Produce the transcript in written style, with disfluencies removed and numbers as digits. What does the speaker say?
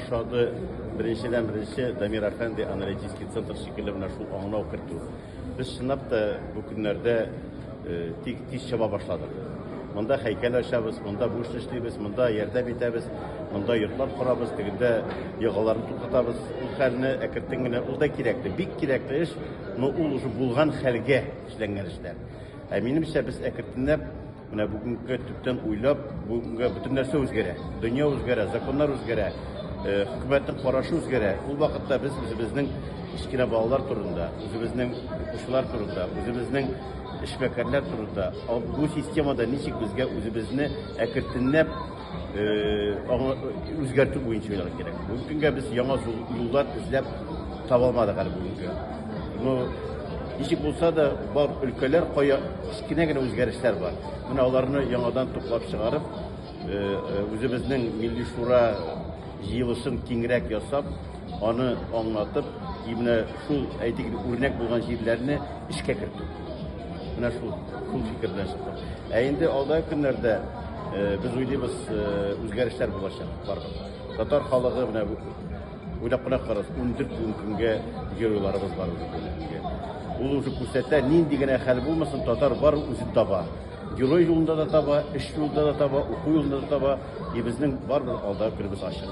ошады, беренчедән беренче Дамир әфәнде аналитический центр шикелле менә шул аңлау кертү. Без чынлап та бу көннәрдә тик тиз чаба башладык. Монда һәйкәл ачабыз, монда бу эшне эшлибез, монда ярдәм итәбез, монда йортлар корабыз, тегендә елгаларны туктатабыз. Ул хәлне әкертен генә, ул да кирәкле, бик кирәкле эш, но ул уже булган хәлгә эшләнгән эшләр. Ә минемчә, без әкертенләп менә бүгенге төптән уйлап, бүгенге бөтен нәрсә үзгәрә. Дөнья үзгәрә, законнар үзгәрә, хөкүмәтнең карашы үзгәрә. Ул вакытта без үзебезнең кечкенә балалар турында, үзебезнең укучылар турында, үзебезнең эшмәкәрләр турында, бу системада ничек безгә үзебезне әкертенләп үзгәртү буенча уйларга кирәк. Бүгенге көнгә без яңа юллар эзләп таба алмадык әле бүгенге. Ну, ничек булса да, бар өлкәләр кая кечкенә генә үзгәрешләр бар. Менә аларны яңадан туплап чыгарып, үзебезнең Милли Шура җыелышын киңрәк ясап, аны аңлатып, и менә шул, әйтик, үрнәк булган җирләрне эшкә кертү. Менә шул, шул фикер белән чыктык. Ә инде алдагы көннәрдә без уйлыйбыз, үзгәрешләр булачак барыбер. Татар халыгы менә уйлап кына карагыз, 14 бүгенге көнгә геройларыбыз бар уже бүгенге көнгә. Ул уже күрсәтә, нинди генә хәл булмасын, татар бар үзен таба. Герой юлында да таба, эш юлында да таба, уку юлында да таба. И безнең барыбер алдагы көнебез ачык.